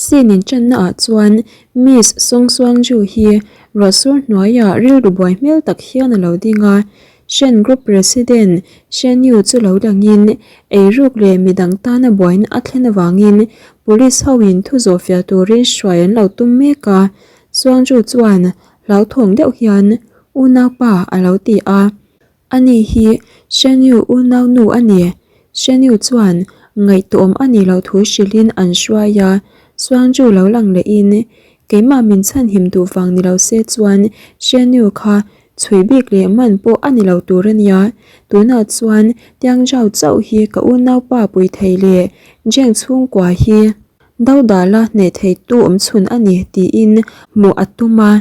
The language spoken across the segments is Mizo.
Scene inṭanna ah chuan Miss Song Suangju hi ruahsur hnuaiah rilru buai hmel tak hian a lo ding a, Shen Group President Shen Yu chu lo langin eiruk leh midang tana buaina a thlen avangin Police hoin thu zawhfiah turin hruai an lo tum mek a, Suangju chuan hlauthawng deuh hian unaupa a lo ti a. Ani hi Shen Yu unau nu a ni. Shen Yu chuan ngaihtuahawm a nih loh thu hrilhin an hruai a, Suangju lo lang lehin keimah min chhanhim duh vang ni lo se chuan Shen Yu kha chhui bik leh man pawh a ni lo tur a nia. Tunah chuan Tiang Zhao chauh hi ka unaupa pui thei leh Zheng chhungkua hi dodala hneh theitu awmchhun a ni tiin hmuh a tum a.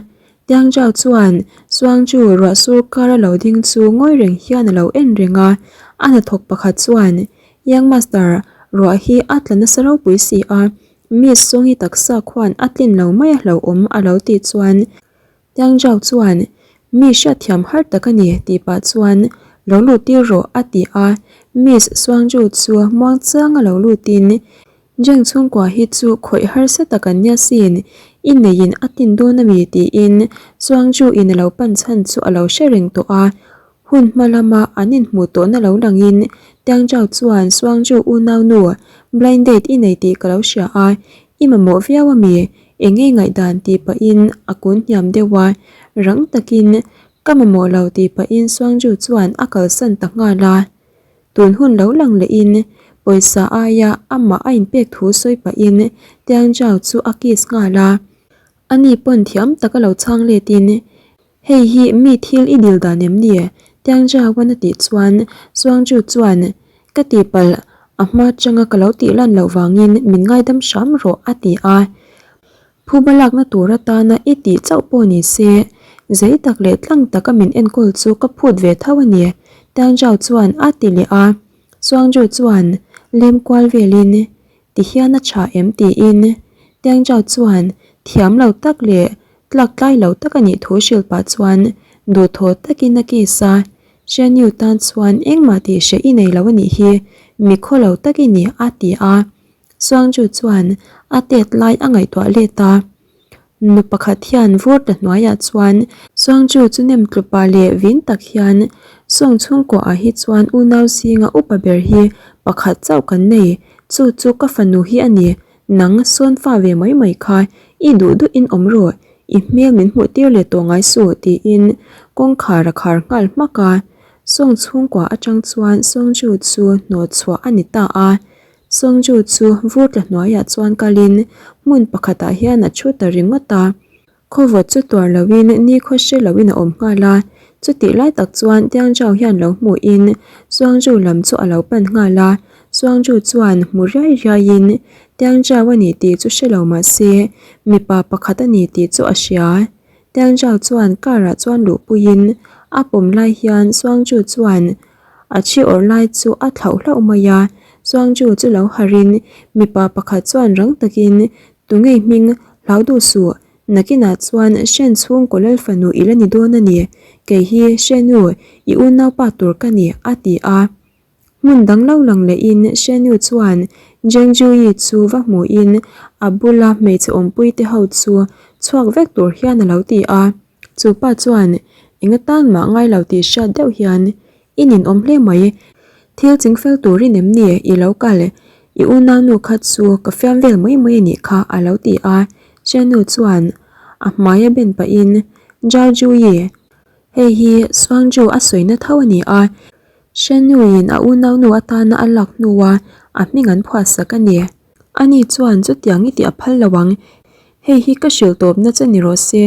Tiang Zhao chuan Suangju ruah sur kar a lo ding chu ngawi reng hian a lo en reng a, a hnathawk pakhat chuan, Young Master, ruah hi a tla nasa ropui si a, Miss Songi taksa khuan a tlin lo mai a hlauhawm a lo tih chuan Tiang Zhao chuan, Mi hriatthiam har tak a ni tih pah chuan lo lut tir rawh a ti a, Miss Suangju chu muangchang a lo lutin Jeng chhungkua hi chu khawih harsa tak an nia sin, i neiin a tin dawn a mi tiin Chuangju in a lo pan chhan chu a lo hre reng tawh a. Hun hma lama an inhmuh tawhna lo langin Tiang Zhao chuan Chuangju unaunu blind date i nei tih ka lo hria a, i mamawh viau a mi, eng nge ngaihdan tih pahin a kun hniam deuh a, rang takin ka mamawh lo tih pahin Chuangju chuan a kalsan ta nghal a. Tun hun lo lang lehin pawisa aia amah a inpek thu sawi pahin Tiang Zhao chu a kiss nghal a. Ani pawn thiam tak a lo chhang letin, Hei hi mi thil i dil dan em ni? Tiang Zhao-a'n a tih chuan Suangju chuan, Ka tihpalh, a hma atanga ka lo tih lan loh vangin min ngaidam hram rawh a ti a. Phuba lakna tur atana i tih chauh pawh ni se, zei tak leh tlang taka min enkawl chu ka phut ve tho a ni, Tiang Zhao chuan a ti leh a. Suangju chuan lem kual velin, Ti hian a tha em? tiin Tiang Zhao chuan thiam lo tak leh tlak tlai lo tak a nih thu hrilh pah chuan duhthawh takin a kiss a. Shen Yu tan chuan engmah tih hreh i nei lo a nih hi, mi khaw lo tak i ni a ti a. Suangju chuan a tet lai a ngaihtuah let a, nu pakhat hian vur ta hnuaiah chuan Suangju chu nem tlupa leh vin tak hian Sawng chhungkaw ah hi chuan unau zinga upa ber hi pakhat chauh kan nei, chu chu ka fanu hi a ni, nang sawn fa ve mai mai kha i duh duh in awm rawh, i hmel min hmuh tir leh tawh ngai suh tiin kawngkhar a khar nghal hmak a, Sawng chhungkua atang chuan Suangju chu hnawh chhuah a ni ta a. Songju chu vur tla hnuaiah chuan kalin hmun pakhatah hian a thu ta ringawt a. Khawvawt chu tuar loin nikhaw hre loin a awm nghal a. Chutih lai tak chuan Tiangzhao hian lo hmuhin Songju lam chu a lo pan nghal a. Songju chuan hmu riai riaiin Tiangzhao a ni tih chu hre lo mah se mipa pakhat a ni tih chu a hria. Tiangzhao chuan car ah chuan luhpuiin a pawm lai hian Songju chuan A thi awrh lai chu a thlauh hlauh mai a, Chuangju chu lo harin mipa pakhat chuan rang takin Tungei hming hlau duh suh, nakinah chuan Shen chhungkaw lal fanu i la ni dawn a ni, kei hi Shenu, i unaupa tur ka ni, a ti a. Hmun dang lo lang lehin Shenu chuan Jengjuyi chu va hmuhin a bula hmeichhe awmpuite ho chu chhuak vek tur hian a lo ti a. Chu pa chuan eng atan mah ngai lo tih hriat deuh hian i ninawm hle mai, thil chingfel turin em ni i lo kal, i unaunu kha chu ka fiam vel mai mai a nih kha a lo ti a, Xianu chuan a hmai a ben pahin Zhao Juyi, hei hi Suangju a sawina tho a ni a, Xianuin a unaunu atana a lak hnua a hming an phuahsak a ni. Ani chuan chutiang i tih a phal lo ang, Hei hi ka hrilh tawpna che ni rawh se,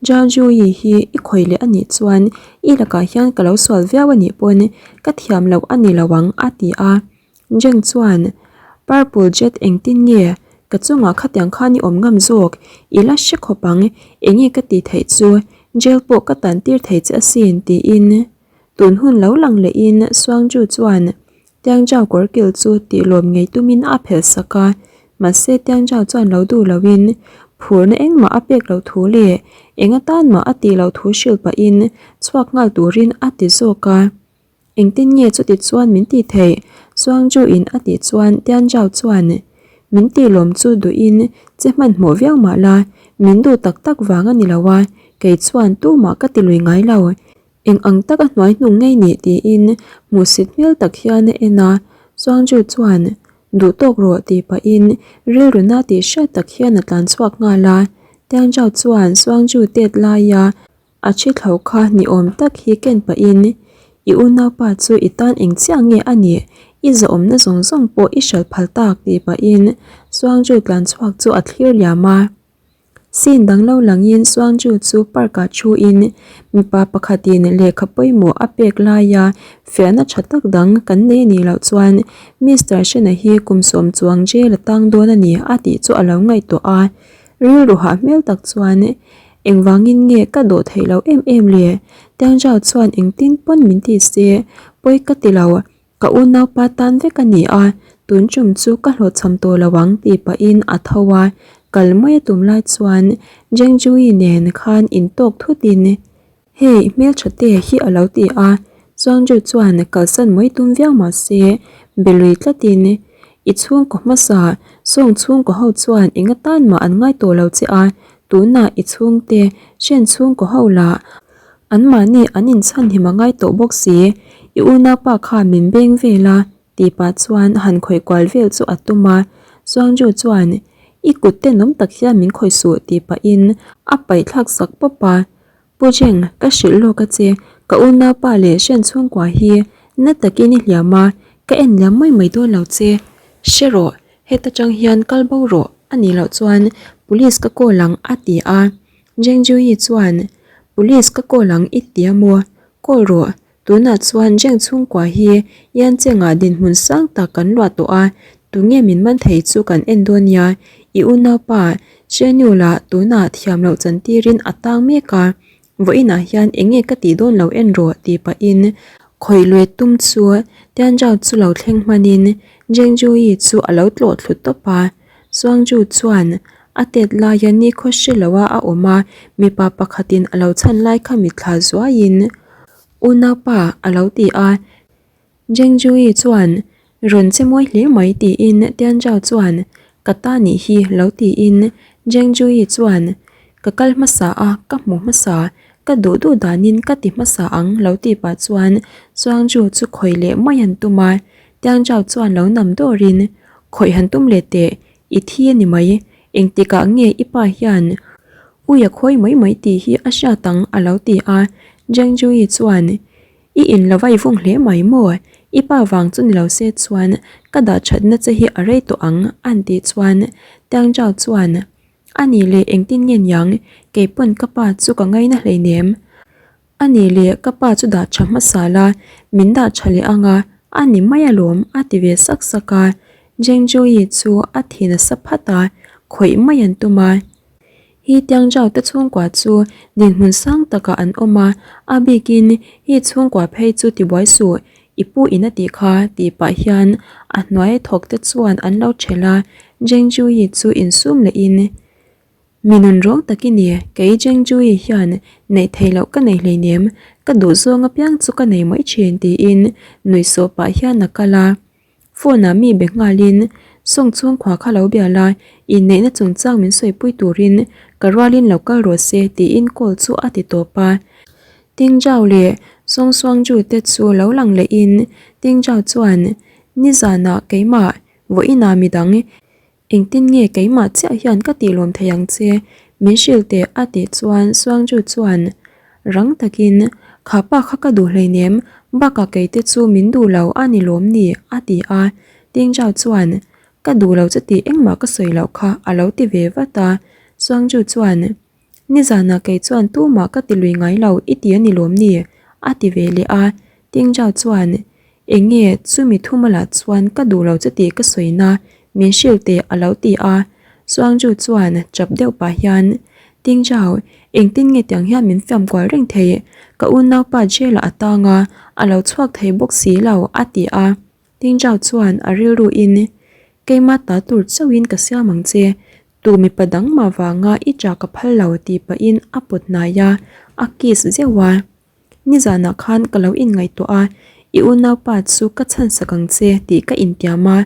Zhang Juyi hi i khawi leh a nih chuan i lakah hian ka lo sual viau a nih pawn ka thiam loh a ni lo ang a ti a. Zheng chuan, Purple Jet engtin nge ka chungah khatiang khan i awm ngam zawk, i la hre khawp ang, enge ka tih theih chu jail pawh ka tan tir thei che asin tiin tun hun lo lang lehin Suangju chuan Tiangzhao kawr kil chu tih lawm ngei tumin a phelh sak a, mahse Tiangzhao chuan lo duh loin phurna engmah a pek loh thu leh eng atan mah a tih loh thu hrilh pahin chhuak nghal turin a ti zawk a. Engtin nge chuti chuan min tih theih? Suangju in a tih chuan Tiangzhao chuan. Min tih lawm chu duhin che hmanhmawh viau mah la, min duh tak tak vang a ni lo a, kei chuan tumah ka ti lui ngai lo. Eng ang taka hnuai hnung ngei nih tiin hmuhsit hmel tak hian a en a, Chuangju chuan duh tawk rawh tih pahin rilru na tih hriat tak hian a tlan chhuak nghal a, Tiangjao chuan Chuangju tet laia a thi thlo kha ni awm tak hi ken pahin I unaupa chu i tan eng chiah nge a nih? I zahawmna zawng zawng pawh i hralh phal tak tih pahin Chuangju tlan chhuak chu a thlir liam a. Scene dang lo langin Suangju chu park ah thuin mipa pakhatin lehkha pawimawh a pek laia fiahna tha tak dang kan nei anih loh chuan Mister Shena hi kum sawm chuang jail a tang dawn a ni a tih chu a lo ngaihtuah a. Rilru hah hmel tak chuan engvangin nge ka dawh theih loh em em le? Tiangjao chuan engtin pawn min ti se pawi ka ti lo. Ka unaupa tan vek a ni a, tun tum chu ka hlawhchham tawh lo ang tih pahin a tho a, kal mai a tum lai chuan Jengjuyi nen khan intawk thutin Hei hmeltha te hi a lo ti a, Chuangju chuan kalsan mai tum viau mah se belui tlatin I chhungkaw hmasa sawng chhungkaw ho chuan eng atan mah an ngai tawh lo che a, tunah i chhungte hren chhungkaw ho lah Anmahni an inchhanhim a ngai tawh bawk si, i unaupa kha min beng vel a tih pah chuan han khawih kual vel chu a tum a, Chuangju chuan I kut tenawm tak hian min khawih suh tih pahin a paih thlak sak pawp a, Pu Jeng, ka hrilh lawk a che, ka unaupa leh hrian chhungkua hi na takin i hliam a, ka en liam mai mai dawn lo che, hre rawh, heta tang hian kal bo rawh a nih loh chuan police ka call ang a ti a. Jeng Juyi chuan, Police ka call ang i ti a maw? Call rawh. Tunah chuan Jeng chhungkua hi Yanchengah dinhmun sang tak kan luah tawh a, tunge min man thei chu kan en dawn nia. I unaupa Shenyu lah tunah thiam loh chantirin a tang mek a, vawiinah hian enge ka tih dawn lo en rawh tih pahin khawih luet tum chu Tianzhao chu lo thleng hmanin Jeng Juyi chu a lo tlawh thlu tawp a. Chuangju chuan a tet laia nikhaw hre loa a awm a, mipa pakhatin a lo chhan lai kha mitthla zuaiin Unaupa a lo ti a. Jengjuyi chuan rawn che mawi hle mai tiin Tianzhao chuan ka ta nih hi lo tiin Jengjuyi chuan ka kal hmasa a, ka hmu hmasa, ka duh duh danin ka ti hmasa ang lo tih pah chuan Chuangju chu khawih leh mai an tum a. Tianzhao chuan lo nam dawrin khawih han tum leh teh, i thi a ni mai, engtikah nge i pa hian ui a khawi mai mai tih hi a hriat ang a lo ti a, Zhang Juyi chuan i in lo vai vung hle mai maw, i pa vang chu ni lo se chuan ka dah thatna che hi a rei tawh ang an tih chuan Tiang Zhao chuan a nih leh engtin nge niang, keipawn ka pa chu ka ngaina hleinem. A nih leh ka pa chu dah tha hmasa la, min dah tha leh ang a, a ni mai alawm a ti ve sak sak a. Jengjoyi chu a thi nasa phat a, khawih mai an tum a. Hi Tiangjao te chhungkua chu dinhmun sang takah an awm a, a bikin hi chhungkua phei chu tibuai suh, i pu in a tih kha tih pah hian a hnuai thawk te chuan an lo thelh a, Jengjoyi chu insum lehin Mi nun rawng tak i ni, kei Jengjuyi hian neih theih loh ka nei hleinem, ka duh zawng apiang chu ka nei mai thin tiin nuihsawh pah hian a kal a. Phone ah mi be nghalin Sawng chhungkhua kha lo bia la, inneihna chungchang min sawipui turin ka rualin lo kal rawh se tiin call chu a ti tawp a. Tingjao leh Sawng Suangju te chu lo lang lehin Tingjao chuan Nizanah keimah vawiinah midang Engtin nge keimah chiah hian ka tih lawm thei ang che? Min hrilh teh a tih chuan Suangju chuan rang takin Kha pa kha ka duh hleinem, bakah keite chu min duh lo a ni lawm ni? a ti a. Tingjao chuan Ka duh lo chu tih engmah ka sawi loh kha a lo ti ve vat a. Suangju chuan Nizanah kei chuan tumah ka ti lui ngai lo i ti a ni lawm ni? a ti ve leh a. Tingjao chuan Eng nge chumi thuma lah chuan ka duh lo che tih ka sawi na, min hrilh teh a lo ti a. Suangju chuan chap deuh pah hian, Tingjao, engtin nge tiang hian min fiam kual reng thei? Ka unaupa jail ah a tang a, a lo chhuak thei bawk si lo a ti a. Tingjao chuan a rilru in, Keima ta tur chauhin ka siam ang che, tu mipa dang mah vanga i chah ka phal lo tih pahin a pawt hnai a, a kiss zeuh a. Nizanah khan ka lo inngaihtuah a, i unaupa chu ka chhansak ang che tih ka intiam a,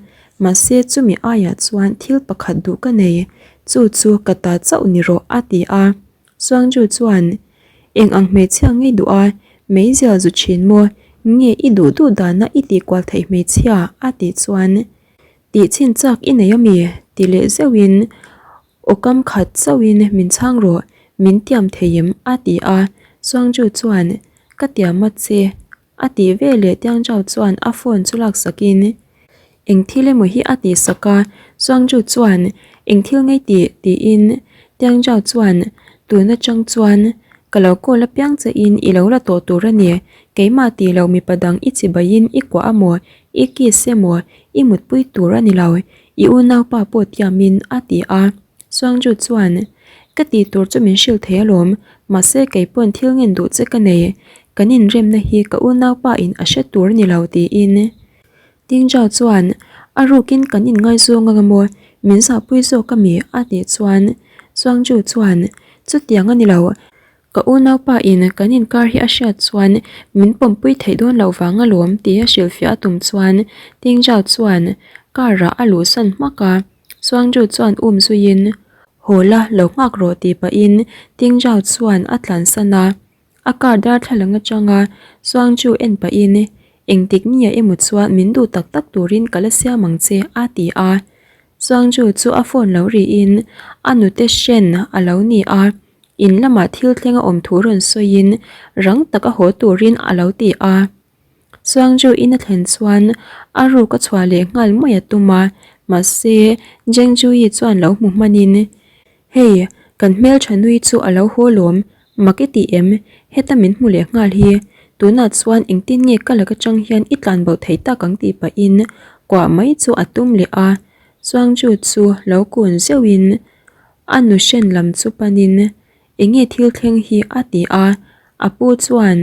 Mahse chumi aiah chuan thil pakhat duh ka nei, chu chu ka ta chauh ni rawh a ti a. Suangju chuan, Eng ang hmeichhia ngei duh a, meizial zu thin maw? Nge i duh duh dana i tih kual theih hmeichhia? a tih chuan, Tih chhin chak i nei ami? ti leh zeuhin Aw kam khat chauhin min chhang rawh, min tiam thei em? a ti a, Suangju chuan, Ka tiam a che, a tih ve leh Tiangzhao chuan a phone chu laksakin eng thil emaw hi a tihsak a, Suangju chuan, Eng thil ngei tih? tiin Tiangzhao chuan, Tun atang chuan ka lo call apiang che in i lo la tawh tur a ni, keimah tih loh mipa dang i chibaiin i kuah amaw, i kiss emaw, i mutpui tur a ni lo, I unaupa pawh tiamin a ti a. Suangju chuan, Ka tih tur chu min hrilh thei alawm, mahse kei pawn thil ngen duh che ka nei. Kan inremna hi ka unaupa in a hre tur a ni lo tiin. Tingjao chuan, A rukin kan inngaizawng ang amaw, min zahpui zawk ami? a tih chuan Suangju chuan, Chutiang a ni lo, Ka unaupa in kan inkar hi a hriat chuan min pawmpui theih dawn loh vang alawm tih a hrilhfiah a tum chuan Tingjao chuan car ah a luhsan hmak a, Suangju chuan um zuiin haw la lo nghak rawh tih pahin Tingjao chuan a tlansan a, a car darthlalang atanga Suangju en pahin engtik nia emaw chuan min duh tak tak turin ka la siam ang che a ti a, Suangju chu a phone lo rihin a nute hren a lo ni a. In lamah thil thleng a awm thu rawn sawiin rang tak a haw turin a lo ti a. Suangju in a thlen chuan a ruk a chhuah leh nghal mai a tum a, mahse Jengjuyi chuan lo hmu hmanin, Hei, kan hmeltha nui chu a lo haw lawm, mak i ti em? Heta min hmu leh nghal hi, tunah chuan engtin nge ka lak atang hian i tlan bo thei tak ang tih pahin kuah mai chu a tum leh a. Suangju chu lo kun zeuhin A nu hren lam chu panin, Enge thil thleng hi? a ti a. A pu chuan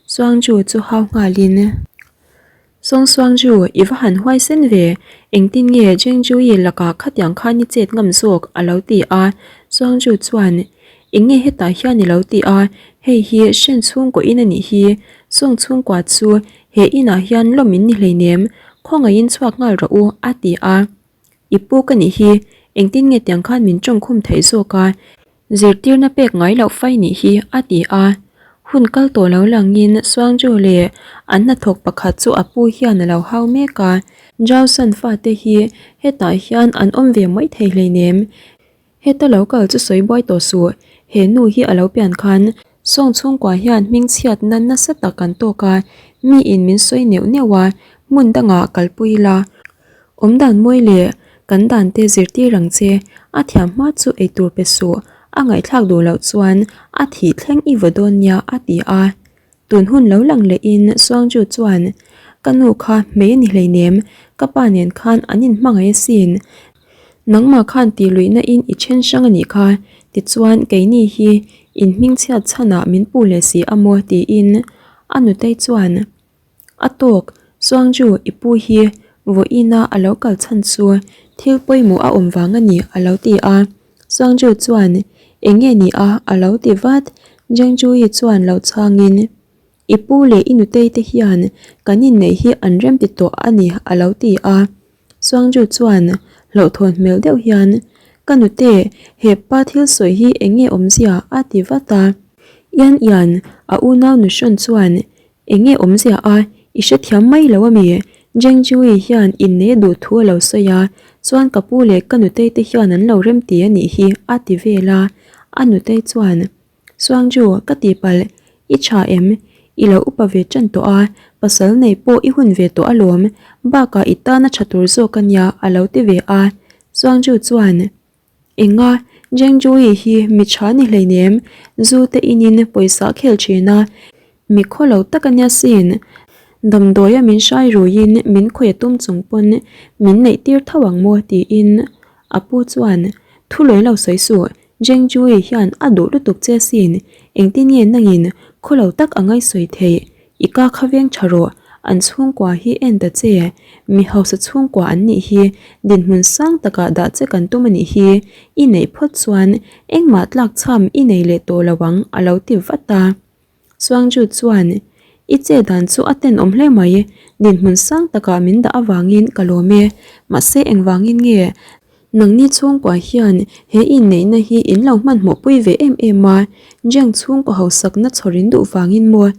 Suangju chu hau nghalin, Sawng Suangju, i va han huai sen ve, engtin nge Jengjuyi lakah khatiang khan i chet ngam zawk? a lo ti a. Suangju chuan, Enge hetah hian i lo ti a, hei hi hren chhungkaw in a nih hi, Sawng chhungkua chu he inah hian lawm in ni hleinem, khawngaihin chhuak nghal rawh u, a ti a. I pu ka nih hi, engtin nge tiang khan min tawngkhum theih zawk a, zirtirna pek ngai loh fai nih hi, a ti a. Hun kal tawh lo langin Suangju leh an hnathawk pakhat chu a pu hian a lo hau mek a. Jausan fate hi hetah hian an awm ve mai thei hleinem. Heta lo kal chu sawi buai tawh suh, he nu hi a lo pian khan Sawng chhungkua hian hmingchhiatna nasa tak an tawk a, miin min sawi neuh neuh a, hmun dangah kalpui ila. Awm dan mawi leh kan dan te zirtir ang che, a thiam hma chu eitur pe suh, a ngaihthlak duh loh chuan a thih thleng i vaw dawn nia a ti a. Tun hun lo lang lehin Suangju chuan, Ka nu kha hmei a ni hleinem, ka pa nen khan an inhmangaih asin. Nangmah khan tih luihna in i then hrang a nih kha, tichuan keini hi in hmingchhiat chhanah min puh leh si a maw tiin a nutei chuan, A tawk, Suangju i pu hi vawiina a lo kal chhan chu thil pawimawh a awm vang a ni a lo ti a. Suangju chuan, Eng nge ni a? a lo ti vat. Jengjuyi chuan lo chhangin, I pu leh i nutei te hian kan inneih hi an rem ti tawh a ni a lo ti a. Suangju chuan hlauhthawn hmel deuh hian, Ka nute, he pa thil sawi hi eng nge awmzia? a ti vat a. Ian Ian, a unau nuhrawn chuan, Eng nge awmzia a, i hrethiam mai lo ami? Jeng Jiwi hian innei a duh thu a lo sawi a, chuan ka pu leh ka nutei te hian an lo rem ti a nih hi a ti vel a. A nutei chuan, Suangju, ka tihpalh, i tha em? I lo upa ve tan tawh a, pasal nei pawh i hun ve tawh alawm, bakah i tan a tha tur zawk a nia a lo ti ve a. Suangju chuan, Enga, Jengjuyi hi mi tha ni hleinem, zu te inin pawisa a khel thin a, mi khaw lo tak a nia sin. Damdawia min hrai ruiin min khawih a tum chung pawn min neih tir tho ang maw tiin a pu chuan thu lawi lo sawi suh, Jengjuyi hian a duh lutuk che sin, engtin nge nangin khaw lo tak a ngaihsawi theih I ka kha veng tha rawh, an chhungkua hi en ta che, mi hausa chhungkua an nih hi, dinhmun sang takah dah che kan tum a nih hi, i neih phawt chuan engmah tlak chham i nei leh tawh lo ang a lo ti vat a. Suangju chuan, I che dan chu a tenawm hle mai, dinhmun sang takah min dah avangin ka lawm e. Mahse engvangin nge nangni chhungkua hian he inneihna hi in lo hmanhmawh pui ve em em a, Jeng chhungkaw hausakna chhawr in duh vangin maw?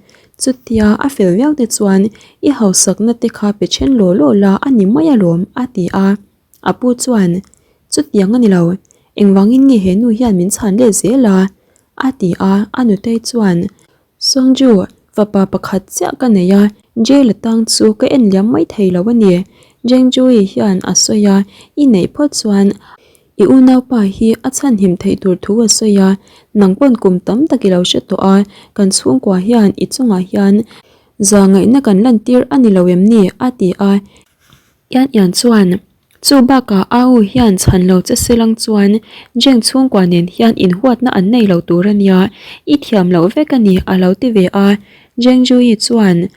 Chutia a fel viau te chuan i hausakna te kha pe then law law la a ni mai alawm a ti a. A pu chuan, Chutiang a ni lo, engvangin nge he nu hian min chhan let zel a? a ti a, a nutei chuan, Songju, fapa pakhat chiah ka nei a, jail atang chu ka en liam mai thei lo a ni. Jengju-i hian a sawi a, i neih phawt chuan i unaupa hi a chhanhim theih tur thu a sawi a, nang pawn kum tam tak i lo hre tawh a, kan chhungkua hian i chungah hian za ngaihna kan lantir a ni lo em ni? a ti a. Ian Ian chuan, Chu bakah Au hian chhan lo che selang chuan Jeng chhungkua nen hian inhuatna an nei lo tur a nia, i thiam loh vek a ni a lo ti ve a. Jeng Jui chuan,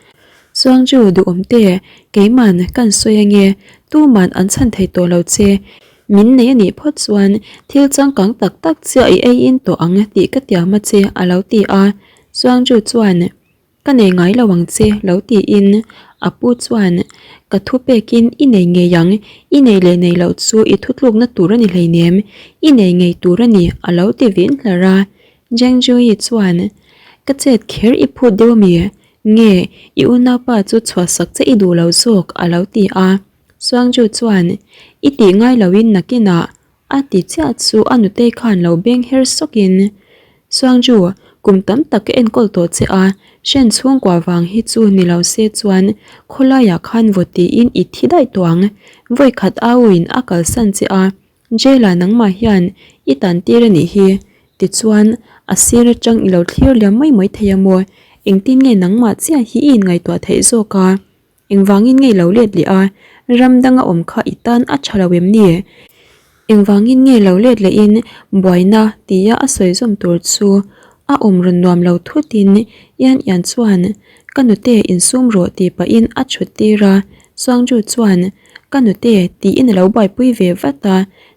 Chuangju duhawmte, keiman kan sawi ange, tuman an chhan thei tawh lo che. Min nei a nih phawt chuan thil changkang tak tak chiah i ei in tawh ang tih ka tiam a che a lo ti a. Chuangju chuan, Ka nei ngai lo ang che lo tiin a pu chuan ka thu pekin i nei ngei ang, i nei leh nei loh chu i thutlukna tur a ni hleinem, i nei ngei tur a ni a lo ti vin hlar a. Jeng Jui chuan ka chet kher i phut deuh ami? Nge i unaupa chu chhuahsak che i duh lo zawk a lo ti a. Suangju chuan i tih ngai loin nakinah A ti chiah chu a nutei khan lo beng her sawkin, Suangju, kum tam tak ka enkawl tawh che a, hren chhungkua vang hi chu ni lo se chuan khawlaiah khan vaw tiin i thi daih tawh ang. Vawi khat auin a kalsan che a, jail-ah nangmah hian i tan tir a nih hi. Tichuan, a sir atang i lo thlir liam mai mai thei a maw? Engtin nge nangmah chiah hi i inngaihtuah theih zawk a? Engvangin nge lo let leh a, ram danga awm kha i tan a tha lo em ni? Engvangin nge lo let lehin buaina tia a sawi zawm tur chu a awm rawn nuam lo thutin Ian Ian chuan ka nute insum rawh tih pahin a chhut tir a, Suangju chuan ka nute tiin a lo buaipui ve vat a,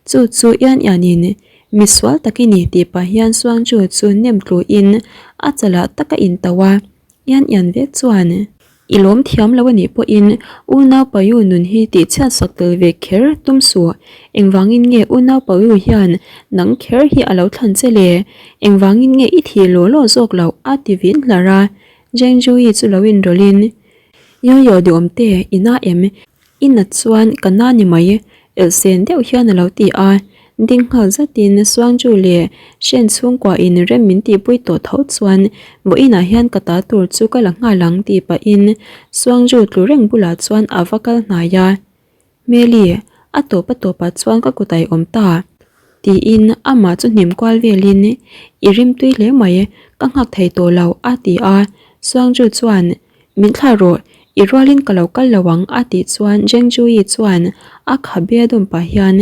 chu chu Ian Ian-in misual tak i ni tih pah hian Suangju chu nem tluin a chalah tak a intauh a, Ian Ian vek chuan. I lawm thiam lo a nih pawhin unau Payu nun hi tihchhiat sak tel ve kher tum suh. Engvangin nge unau Payu hian nang kher hi a lo thlan che le? Engvangin nge i thih law law zawk loh? a ti vin hlar a. Zheng Zhuyi chu lo inrawlhin, Yoyo duhawmte, i na em? I nat chuan ka na ni mai, elhsen deuh hian a lo ti a. Ding nghal zatin Suangju leh Shen chhungkua in rem min tihpui tawh tho chuan vawiinah hian ka ta tur chu ka la nghal ang tih pahin Suangju tlu reng bulah chuan a va kal hnai a. Hmeli, a tawp a tawpah chuan ka kut a i awm ta. Tiin amah chu hnim kual velin I rim tui hle mai, ka nghak thei tawh lo a ti a. Suangju chuan Min thlah rawh, i rualin ka lo kal lo ang a tih chuan Zheng Zhuyi chuan a khabe a dawm pah hian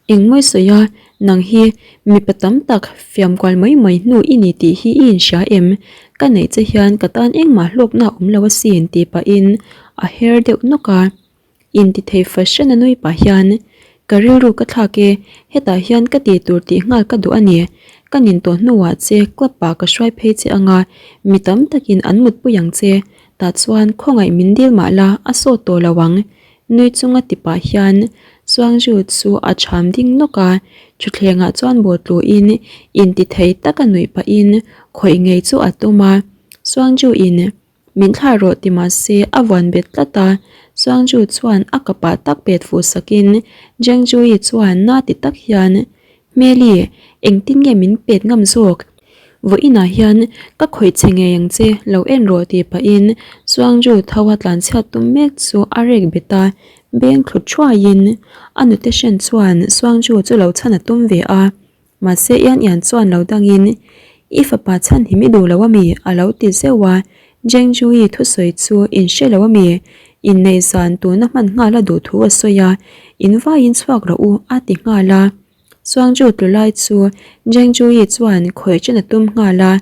Engmawi sawi a, nang hi mipa tam tak fiam kual mai mai hnu i ni tih hi i inhria em? Ka neih che hian ka tan engmah hlawkna a awm lo asin tih pahin a her deuh nawk a. Intithei fahran a nui pah hian, Ka rilru ka thlak e, hetah hian ka tih tur tih nghal ka duh a ni. Ka nin tawh hnuah che club ah ka hruai phei che anga, mi tam takin an mutpui ang che. Tah chuan khawngaih min dil mah la a sawt tawh lo ang. Nui chunga ti pah hian Suangju chu a cham ding nawk a, thutthlengah chuan bawh tluin intithei taka nuih pahin khawih ngei chu a tum a. Suangju in. Min thlah rawh ti mahse a vuan bet tlat a, Chuangju chuan a kapah tak pet fuh sakin Jengjuyi chuan na ti tak hian Hmeli, engtin nge min pet ngam zawk? Vawiinah hian ka khawih che ngei ang che, lo en rawh tih pahin Chuangju tho a tlanchhiat tum mek chu a rek bet a, beng thlu thuaiin a nute hren chuan Chuangju chu lo chhan a tum ve a. Mahse Ian Ian chuan lo dangin, I fapa chhan hi mi duh lo ami? a lo ti zeuh a. Zheng Zhuyi thusawi chu in hre lo ami? Inneih zan tuna hman nghal a duh thu a sawi a, In vaiin chhuak rawh u a ti nghal a. Chuangzhu tlu lai chu Zheng Zhuyi chuan khawih chen a tum nghal a.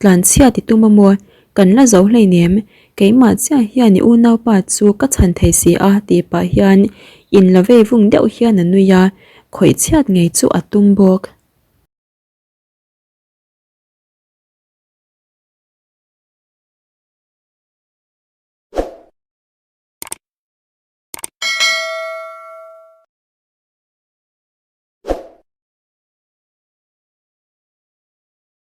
Tlan chhiat i tum a maw? Kan la zo hleinem, keimah chiah hian i unaupa chu ka chhan thei si a tih pah hian in la vei vung deuh hian a nui a, khawih chhiat ngei chu a tum bawk.